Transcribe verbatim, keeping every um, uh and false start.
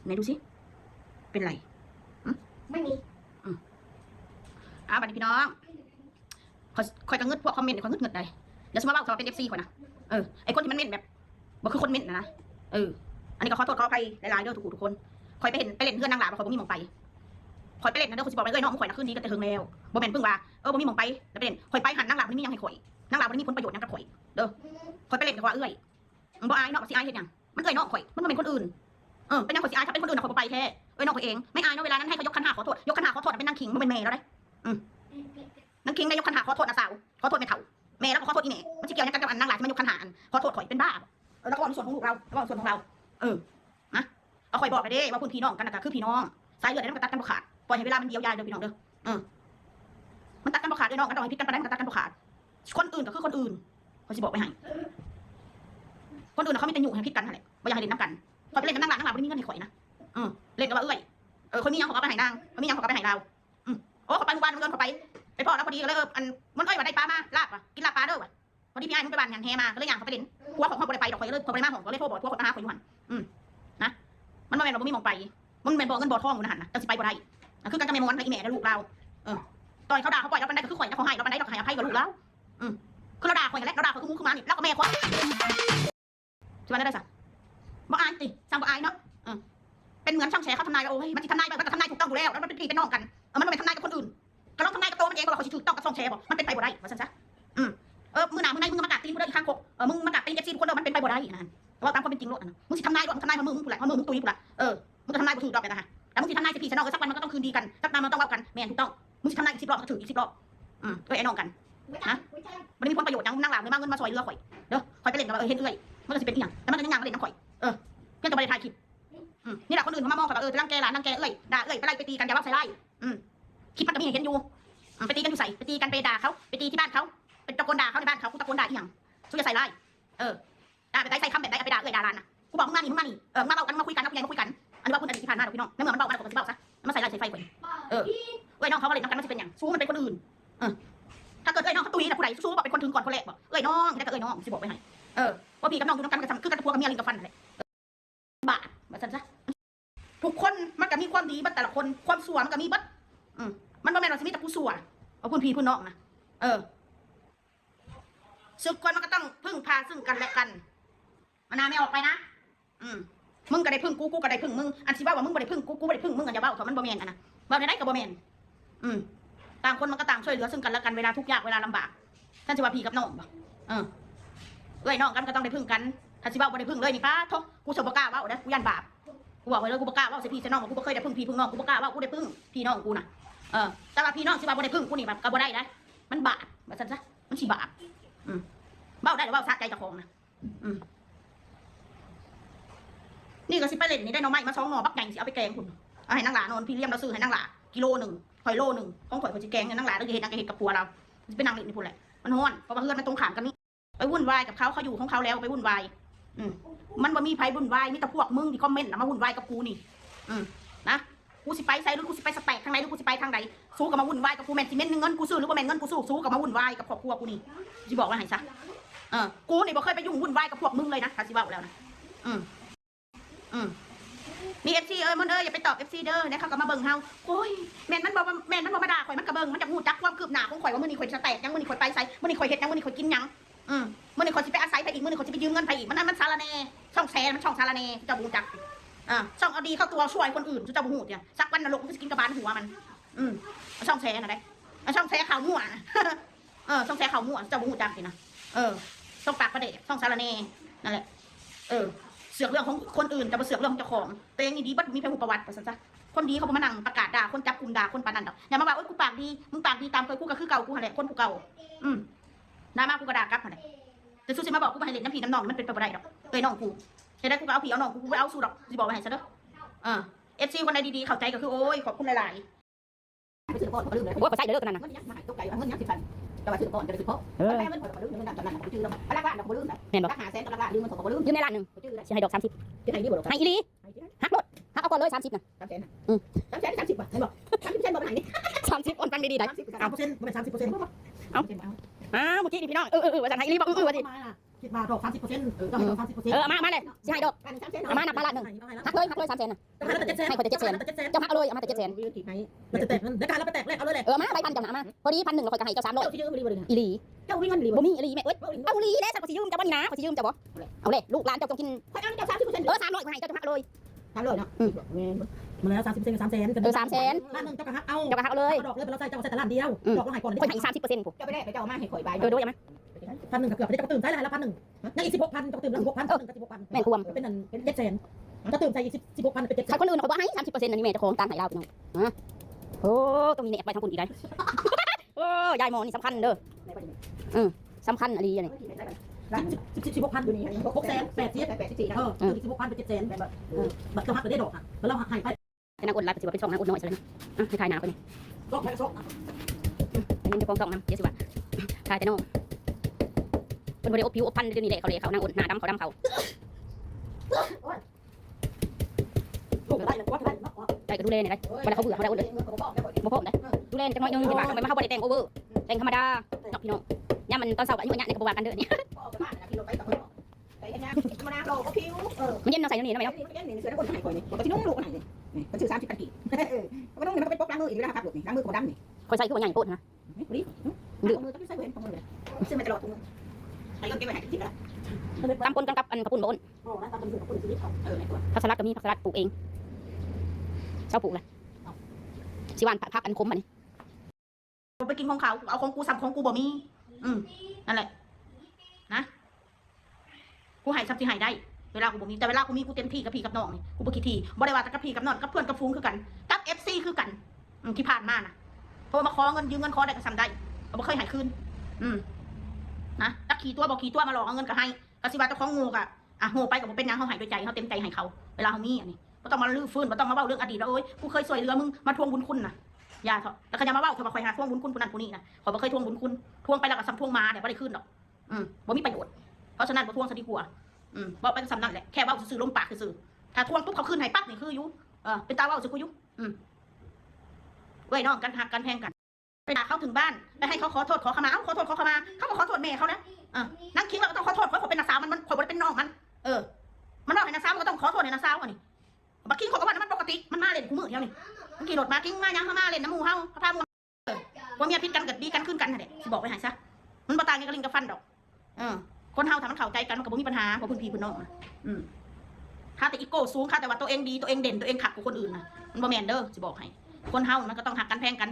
ไหนดูสิ เป็นไร ไม่มี อ่าบัดนี้พี่น้อง ข่อยข่อยก็งึดพวกคอมเมนต์นี่ข่อยงึดงึดได้ แล้วสิมาเว้าเขาว่าเป็นเอฟซีข่อยนะ เออ ไอ้คนที่มันเม้นแบบบ่คือคนเม้นนะนะ เออ อันนี้ก็ขอโทษขออภัยหลายๆเด้อทุกผู้ทุกคน ข่อยไปเห็นไปเล่นเฮือนนางหลาบ่ข่อยบ่มีหม่องไป ข่อยไปเล่นนะเด้อ ข่อยสิบอกเลยเอ้ยน้องข่อยนะคืนดีกันแต่เฮิงแล้ว บ่แม่นเพิ่งว่า เออ บ่มีหม่องไป แล้วไปเล่น ข่อยไปหั้นนางหลาบ่ได้มีหยังให้ข่อย นางหลาบ่ได้มีผลประโยชน์หยังกับข่อย เด้อ ข่อยไปเล่นก็ว่าเอื้อย มันบ่อายเนาะ สิอายเฮ็ดหยัง มันเอื้อยน้องข่อย มันบ่แม่นคนอื่น เออ เป็นหยังข่อยสิอาย ถ้าเป็นคนอื่นน่ะข่อยบ่ไปแท้ เอื้อยน้องข่อยเอง ไม่อายเนาะ เวลานั้นให้เขายกขันห้าขอโทษ ยกขันห้าขอโทษน่ะเป็นนางคิง บ่แม่นแม่ลาวเด้ อืม นางคิงได้ยกขันห้าขอโทษน้าสาว ขอโทษแม่เฒ่า แม่ลาวก็ขอโทษอีแม่ มันสิเกี่ยวหยังกับอันนางหลาที่มายกขันห้าอันขอโทษข่อยเป็นบ้าบ่ เออ ลาวก็เว้าในส่วนของลูกลาว ลาวก็เว้าในส่วนของลาว เออ นะ เอาข่อยบอกไปเด้ ว่าเพิ่นพี่น้องกันน่ะก็คือพี่น้อง สายเลือดเด้มันก็ตัดกันบ่ขาด ปล่อยให้เวลามันเยียวยาเด้อพี่น้องเด้อ เออ มันตัดกันบ่ขาดเด้น้อง กันต่อให้ผิดกันปานใดมันก็ตัดกันบ่ขาด คนอื่นก็คือคนอื่น ข่อยสิบอกไว้ให้ คนอื่นน่ะเขามีแต่ยุให้ผิดกันหั่นแหละ บ่อยากให้เล่นนำกัน ข่อยไปเล่นกับนางหลา นางหลาบ่ได้มีเงินให้ข่อยนะ เออ เล่นก็ว่าเอื้อย เออ ข่อยมีหยังข่อยก็เอาไปให้นาง ข่อยมีหยังข่อยก็เอาไปให้ลาว อืม โอ้ ข่อยไปหมู่บ้านเงินข่อยไป ไปพ้อลาวพอดีก็เลย เออ อัน มันเอ้ยว่าได้ปลามา ลาบว่ะ กินลาบปลาเด้อว่ะ พอดีพี่อ้ายมันไปหว่านหยังแหมา ก็เลยย่างเข้าไปเล่น ผัวข่อยบ่ได้ไปดอก ข่อยก็เลย ข่อยบ่ได้มาห้อง ก็เลยโทรบอกผัวข่อยมาหาข่อยอยู่หั่น อืม นะ มันบ่แม่นว่าบ่มีหม่องไป มันแม่นบ่เงินบ่ทองอยู่ในหั่นนะ จั่งสิไปบ่ได้ อ่ะ คือกันกับแม่มอนกับอีแม่และลูกลาว เออ ต่อยเขาด่าเขาปล่อยลาวปานใดก็คือข่อย แล้วเขาให้ลาวปานใดลาวก็ให้อภัยกับลูกลาว อืม คือลาวด่าข่อยหั่นแหละ ลาวด่าข่อยคือหมูคือหมานี่ ลาวก็แม่ข่อย สิว่าแนวใดซะ บ่อายติ สั่งบ่อายเนาะ เออ เป็นเหมือนช่องแชร์เขาทำนายว่า โอ้ย มันสิทำนายไป มันก็ทำนายถูกต้องอยู่แล้ว แล้วมันเป็นพี่เป็นน้องกัน เออ มันบ่แม่นทำนายกับคนอื่น ก็ลองทำนายกับตัวมันเองว่าเขาสิถูกต้องกับช่องแชร์บ่ มันเป็นไปบ่ได้ ว่าซั่นซะ อืม เออ มื้อหน้ามึงในมึงมากราบตีนกูเด้ออีข้างคก เออ มึงมากราบตีนเอฟซีทุกคนเด้อ มันเป็นไปบ่ได้นะ เว้าตามความเป็นจริงโลดนะ มึงสิทำนายโลด มึงทำนายของมึง มึงผู้แหละ ของมึง มึงตุยผู้ละ เออ มึงก็ทำนายบ่ถูกดอกเลยนะฮะ แต่มึงสิทำนายใส่พี่ใส่น้อง เออ สักวันมันก็ต้องคืนดีกัน สักวันมันต้องเว้ากัน แม่นถูกต้อง มึงสิทำนายอีกสิบรอบมันก็ถืกอีกสิบรอบ อืม เอ้ย ไอ้น้องกัน ไม่ใช่ไม่ใช่ มันบ่มีผลประโยชน์หยัง นางหลาบ่ได้มาเงินมาซอยเรือข่อย เด้อ ข่อยไปเล่นก็ว่า เออ เห็นเอื้อย มันก็สิเป็นอีหยัง แต่มันก็ยังย่างมาเล่นนำข่อย เออ เพียงแต่บ่ได้ถ่ายคลิป อืม นี่แหละคนอื่นเขามามองข่อยว่า เออ รังแกหลาน รังแกเอื้อย ด่าเอื้อย ไปไล่ไปตีกัน อย่าเว้าใส่ร้าย อืม คลิปมันก็มีให้เห็นอยู่ อืม ไปตีกันอยู่ไส ไปตีกันไปด่าเขา ไปตีที่บ้านเขา ไปตะโกนด่าเขาในบ้านเขา กูตะโกนด่าอีหยัง สู้อย่าใส่ร้าย เออ ด่าแบบใด ใส่คำแบบใด เอาไปด่าเอื้อยด่าหลานนะ กูบอกมึงมานี่ มึงมานี่ เออ มาเว้ากัน มาคุยกัน นักผู้ใหญ่มาคุยกัน อันนี้ว่าพูดอันนี้ที่ผ่านมาดอกพี่น้อง ในเมื่อมันเว้ามาแล้วก็สิเว้าซะ มันมาใส่ร้ายใส่ไฟข่อย เออ เอื้อยน้องเขาเว้าเล่นนำกันมันสิเป็นหยัง สู้มันเป็นคนอื่น เออ ถ้าเกิดเอื้อยน้องเขาตุยนะผู้ใด สู้บอกเป็นคนถึงก่อนคนแรกบอก เอื้อยน้อง ได้ก็เอื้อยน้อง สิบอกไว้ให้ เออ ว่าพี่กับน้องอยู่นำกันก็คือกันกับผัวกับเมีย ลิ้นกับฟันนั่นแหละ บาป ว่าซั่นซะ ทุกคนมันก็มีความดีเบิดแต่ละคน ความชั่วมันก็มีเบิด อืม มันบ่แม่นว่าสิมีแต่ผู้ชั่ว เอาพื้นพี่พื้นน้องนะ เออ ซึ่งคนมันก็ต้องพึ่งพาซึ่งกันและกัน มานาไม่ออกไปนะ อืม มึงก็ได้พึ่งกู กูก็ได้พึ่งมึง อันสิว่าว่ามึงบ่ได้พึ่งกู กูบ่ได้พึ่งมึง อันอย่าเว้าเถาะ มันบ่แม่นอันนะ เว้าได้ไดก็บ่แม่น อืม ต่างคนมันก็ต่างช่วยเหลือซึ่งกันและกัน เวลาทุกข์ยาก เวลาลำบาก ท่านสิว่าพี่กับน้องบ่ เออ เอื้อยน้องกันก็ต้องได้พึ่งกัน ถ้าสิเว้าบ่ได้พึ่งเลยนี่ ป๊าดโธ่ กูสิบ่กล้าเว้าเด้อ กูย้านบาป กูบอกไว้เลย กูบ่กล้าเว้าใส่พี่ใส่น้อง กูบ่เคยได้พึ่งพี่พึ่งน้อง กูบ่กล้าเว้า กูได้พึ่งพี่น้องกูน่ะ เออ แต่ว่าพี่น้องสิว่าบ่ได้พึ่งกูนี่แบบก็บ่ได้นะ มันบาป ว่าซั่นซะ มันสิบาป อืม เว้าได้หรือเว้าสะใจเจ้าของนะ อืม นี่ก็สิไปเล่นนี่ได้หน่อไม้มาสองหน่อบักใหญ่ สิเอาไปแกงพุ่น เอาให้นางหลานอน พี่เลี้ยงเราซื้อให้นางหลากิโลหนึ่ง ข่อยโลหนึ่ง ของข่อยข่อยสิแกงให้นางหลา แล้วสิเฮ็ดนางก็เฮ็ดกับผัวเรา สิไปนั่งเล่นนี่พุ่นแหละ มันฮ้อน เพราะว่าเฮือนมันตรงข้ามกันนี่ ไปวุ่นวายกับเขา เขาอยู่ของเขาแล้ว ไปวุ่นวาย อืม มันบ่มีไผวุ่นวาย มีแต่พวกมึงที่คอมเมนต์น่ะมาวุ่นวายกับกูนี่ อืม นะ กูสิไปไส หรือกูสิไปสแต็กทางใด หรือกูสิไปทางใด สู้ก็มาวุ่นวายกับกู แม่นสิแม่นเงินกูซื้อ หรือบ่แม่นเงินกูซื้อ สู้ก็มาวุ่นวายกับครอบครัวกูนี่ สิบอกไว้ให้ซะ เออ กูนี่บ่เคยไปยุ่งวุ่นวายกับพวกมึงเลยนะ ถ้าสิเว้าแล้วนะ อืม อืม นี่เอฟซี เอ้ย มนต์เอ้ย อย่าไปตอบเอฟซี เด้อ แล้วเขาก็มาเบิ่งเฮา โอ้ย แม่นมันบ่ แม่นมันบ่มาด่าข่อย มันก็เบิ่ง มันจะฮู้จักความคืบหน้าของข่อย ว่ามื้อนี้ข่อยสแต็กหยัง มื้อนี้ข่อยไปไส มื้อนี้ข่อยเฮ็ดหยัง มื้อนี้ข่อยกินหยัง อืม มื้อนี้ข่อยสิไปอาศัยไผอีก มื้อนี้ข่อยสิไปยืมเงินไผอีก มันนั่นมันสารแหน่ ช่องแชร์ มันช่องสารแหน่ เจ้าบ่ฮู้จัก อ่า ช่องเอาดีเข้าตัว ช่วยคนอื่น เจ้าบ่ฮู้ติ สักวันนรกมันก็สิกินกะบาลหัวมัน อืม ช่องแชร์น่ะเด้ ช่องแชร์ข่าวมั่วน่ะ เออ ช่องแชร์ข่าวมั่ว เจ้าบ่ฮู้จักตินะ เออ ช่องปากปลาแดก ช่องสารแหน่ นั่นแหละ เออ เสือกเรื่องของคนอื่น แต่บ่เสือกเรื่องของเจ้าของ ตัวเองนี่ดีเบิด มีไผฮู้ประวัติ ว่าซั่นซะ คนดีเขาบ่มานั่งประกาศด่าคน จับกุมด่าคนปานนั้นดอก อย่ามาว่า โอ๊ย กูปากดี มึงปากดีตามเคย กูก็คือเก่ากูหั่นแหละ คนผู้เก่า อืม ด่ามากูก็ด่ากลับหั่นแหละ แต่สู้สิมาบอกกูบ่ให้เล่นนำพี่นำน้องนี่ มันเป็นไปบ่ได้ดอก เอ้ยน้องกู เฮ็ดได้กูก็เอาพี่เอาน้องกู กูบ่เอาสู้ดอก สิบอกไว้ให้ซะเด้อ เออ เอฟซี คนใดดีๆ เข้าใจก็คือ โอ้ย ขอบคุณหลายๆ ไปซื้อก่อนก็ลืมเลย โอ้ย ข้อยใส่เด้อตัวนั้นน่ะ เงินยังมาให้ตกใจ เงินยังสิบพัน แต่ว่าซื้อก่อนจะได้ซื้อเพราะ เออ แม่เงินข่อยก็บ่ลืม เงินนั่นตอนนั้นน่ะ บ่จื้อแล้ว พลังงานน่ะก็บ่ลืมนะ แม่นบ่ พลังห้าแสนกับพลังงานลืม เงินข่อยก็บ่ลืม ยืมในล้านหนึ่ง บ่จื้อแล้ว สิให้ดอกสามสิบ จะให้นี่บ่ดอก ให้อีหลี ให้ที่ไหน หักโลด หักเอาก่อนเลยสามสิบน่ะ สามแสนน่ะ อืม สามแสนหรือสามสิบวะ เห็นบ่ สามสิบเปอร์เซ็นต์บ่ มันให้นี่ สามสิบ อ่อนฟังดีๆ ได้ สามสิบ สามเปอร์เซ็นต์ บ่แม่น สามสิบเปอร์เซ็นต์ บ่ เอ้า สามสิบ เอา อ้าว เมื่อกี้นี่พี่น้อง เออ เออ เออ ว่าซั่น ให้อีหลีบ่ เออ เออ ว่าติ มาล่ะ มาดอกสามสิบเปอร์เซ็นต์ เออ เจ้าให้ดอกสามสิบเปอร์เซ็นต์ เออ เอามา มาเลย สิให้ดอก เอามานับมาล้านหนึ่ง หักเลย หักเลย สามแสนน่ะ เจ้าให้เราแต่เจ็ดแสน ให้ข้อยแต่เจ็ดแสน เจ้าหักเอาเลย เอามาแต่เจ็ดแสน เจ้าหักเอาเลย เอามาแต่เจ็ดแสน เออ เดี๋ยวแตกมัน เดี๋ยวการเราไปแตกแรกเอาเลยแหละ เออ มา หลายพันจังหามา พอดีพันหนึ่ง แล้วข้อยก็ให้เจ้าสามร้อย เจ้าสิยืมอีหลีบ่นี่นะ อีหลี เจ้ามีเงินอีหลีบ่ บ่มีอีหลี แม่เอ้ย เอาอีหลีแหละ ฉันก็สิยืมเจ้าบ่นี่นะ ข้อยสิยืมเจ้าบ่ เอาเลย ลูกหลานเจ้าจงกิน ข้อยเอาเจ้าสามสิบเปอร์เซ็นต์ เออ สามร้อย ข้อยให้เจ้า เจ้าหักเอาเลย สามร้อยเนาะ อืม แม่นบ่ มาแล้ว สามสิบเปอร์เซ็นต์ ก็ สามแสน เออ สามแสน ล้านหนึ่ง เจ้าก็หักเอา เจ้าก็หักเอาเลย ดอกเลย เราใส่ เจ้าก็ใส่แต่ล้านเดียว อืม ดอกเราให้ก่อน ข้อยให้อีก สามสิบเปอร์เซ็นต์ พุ้น เจ้าไปแลกไปเจ้าเอามาให้ข้อยใบ เออ โดย เอามา พันหนึ่งก็เกือบ เจ้าก็ตื่นใส่ละ พันหนึ่ง ยังอีก สิบหกพัน เจ้าก็ตื่นละ สิบหกพัน เออ พันหนึ่งก็ สิบหกพัน แม่นความ เป็นอัน เป็น เจ็ดแสน ก็ตื่นใส่อีก สิบ สิบหกพัน เป็น เจ็ดแสน คันคนอื่นเขาบ่ให้ สามสิบเปอร์เซ็นต์ อันนี้แม่เจ้าของตั้งให้ลาวพี่น้อง ฮะ โอ้ ต้องมีแนบไปทางพุ้นอีกได้ โอ้ ยายหมอนี่สำคัญเด้อ อืม สำคัญอีหลีอันนี้ สิบ สิบ สิบ สิบหกพัน อยู่นี่ หกแสนแปดสิบ แปดสิบสี่นะ เออ เออ สิบหกพัน เป็น เจ็ดแสน แบบ เออ บัตรเจ้าหักไปได้ดอกอะ แล้วเราหักให้ไป แต่นางอ้นหลาย ปัจจุบันเป็นช่องนางอ้นน้อยซะแล้วเนาะ อ่ะ ให้ถ่ายหน้าไปนี่ กล้องไผกะซ่อง อืม อันนี้เจ้าของช่องนำ เดี๋ยวสิว่า ถ่ายแต่น้อง เพิ่นบ่ได้อบผิวอบพรรณเดี๋ยวนี้แหละ เขาเลยเขานางอ้น หน้าดำเขาดำเขา โอ้ย ลูกได้เลย วัดได้เนาะ ได้ก็ดูแลนี่ได้ เวลาเขาเบื่อเขาได้อ้นเลย บ่พร้อมได้ ดูแลจักหน่อยหนึง เห็นปะ มันเขาบ่ได้แต่งโอเวอร์ แต่งธรรมดา เนาะพี่น้อง ยามมันตอนเช้าก็อายุอะเยอะนี่ก็บ่ว่ากันเด้อนี่ ออกจากบ้านนะ ขี่รถไปกับเพิ่น ไปเฮ็ดงานธรรมดา รอเขาผิว เออ มันเย็นเนาะ ใส่อยู่นี่เนาะแม่เนาะ มันเย็นนี่ เสื้อคนให้ข่อยนี่ มันก็สินุ่งลูกอันไหนนี่ นี่ มันซื้อสามสิบพันกีบ เออ มันก็นุ่งนี่ มันก็ไปปกล้างมืออีก เวลาขับรถนี่ ล้างมือก็บ่ดำนี่ ข่อยใส่คือว่าใหญ่โพดนะ นี่ อืม เอามือก็ใส่เห็นของมือเลย ซื้อมาตลอดทุกมื้อ ใส่เงินเก็บไว้ให้กินแล้ว ตำปนกันกับอันข้าวปุ้นบ่อ้น โอ้ แล้วตำปนกับข้าวปุ้นชีวิตเขา เออ ในครัว ผักสลัดก็มี ผักสลัดปลูกเอง เจ้าปลูกเลย สิหว่านผักอันขมอันนี้ ไปกินของเขา เอาของกูซ้ำของกูบ่มี อืม นั่นแหละ นะ กูให้ซ้ำสิให้ได้ เวลากูบ่มี แต่เวลากูมีกูเต็มที่กับพี่กับน้องนี่ กูบ่ขี้ถี่ บ่ได้ว่าแต่กับพี่กับน้อง กับเพื่อนกับฝูงคือกัน กับเอฟซีคือกัน อืม ที่ผ่านมานะ โทรมาขอเงินยืมเงินขอได้ก็ซ้ำได้ ก็บ่เคยให้คืน อืม นะ จักขี้ตัวบ่ขี้ตัวมาหลอกเอาเงินก็ให้ ก็สิว่าเจ้าของโง่ก็ อ่ะ โง่ไปก็บ่เป็นหยัง เฮาให้ด้วยใจ เฮาเต็มใจให้เขา เวลาเฮามีอันนี้ บ่ต้องมารื้อฟื้น บ่ต้องมาเว้าเรื่องอดีตว่า โอ๊ย กูเคยช่วยเหลือมึง มาทวงบุญคุณน่ะ อย่าเถาะ แล้วก็อย่ามาเว้าเถาะว่าข้อยหาทวงบุญคุณผู้นั้นผู้นี้นะ ข้อยบ่เคยทวงบุญคุณ ทวงไปแล้วก็ซ้ำทวงหมาเนี่ย บ่ได้คืนดอก อืม บ่มีประโยชน์ เพราะฉะนั้นบ่ทวงซะดีกว่า อืม เว้าไปก็ซ้ำนั่นแหละ แค่เว้าซื่อๆ ลมปากซื่อๆ ถ้าทวงปุ๊บเขาคืนให้ปั๊บนี่คืออยู่ เออ เป็นตาเว้าซื่อกูอยู่ อืม เอ้ยน้องกันฮักกันแพงกัน ไปหาเขาถึงบ้าน ไปให้เขาขอโทษขอขมา เอ้า ขอโทษขอขมา เขาก็ขอโทษแม่เขานะ อ่ะ นางคิงเราก็ต้องขอโทษ เพราะเขาเป็นน้าสาวมัน มัน ข่อยบ่ได้เป็นน้องมัน เออ มันเว้าให้น้าสาว มันก็ต้องขอโทษให้น้าสาวอันนี้ บักคิงเขาก็ว่ามันปกติ มันมาเล่นคู่มื้อแถวนี้ มันขี่รถมา คิงมาหยัง เขามาเล่นนำหมู่เฮา เขาพาหมู่ เออ ผัวเมียผิดกันก็ดีกันคืนกันหั่นแหละ สิบอกไว้ให้ซะ มันบ่ต่างหยังกับลิงกับฟันดอก เออ คนเฮาถ้ามันเข้าใจกันมันก็บ่มีปัญหา พวกพื้นพี่พื้นน้องนะ อืม ถ้าแต่อีโก้สูง ถ้าแต่ว่าตัวเองดี ตัวเองเด่น ตัวเองคักกว่าคนอื่นนะ มันบ่แม่นเด้อ สิบอกให้ คนเฮามันก็ต้องฮักกันแพงกัน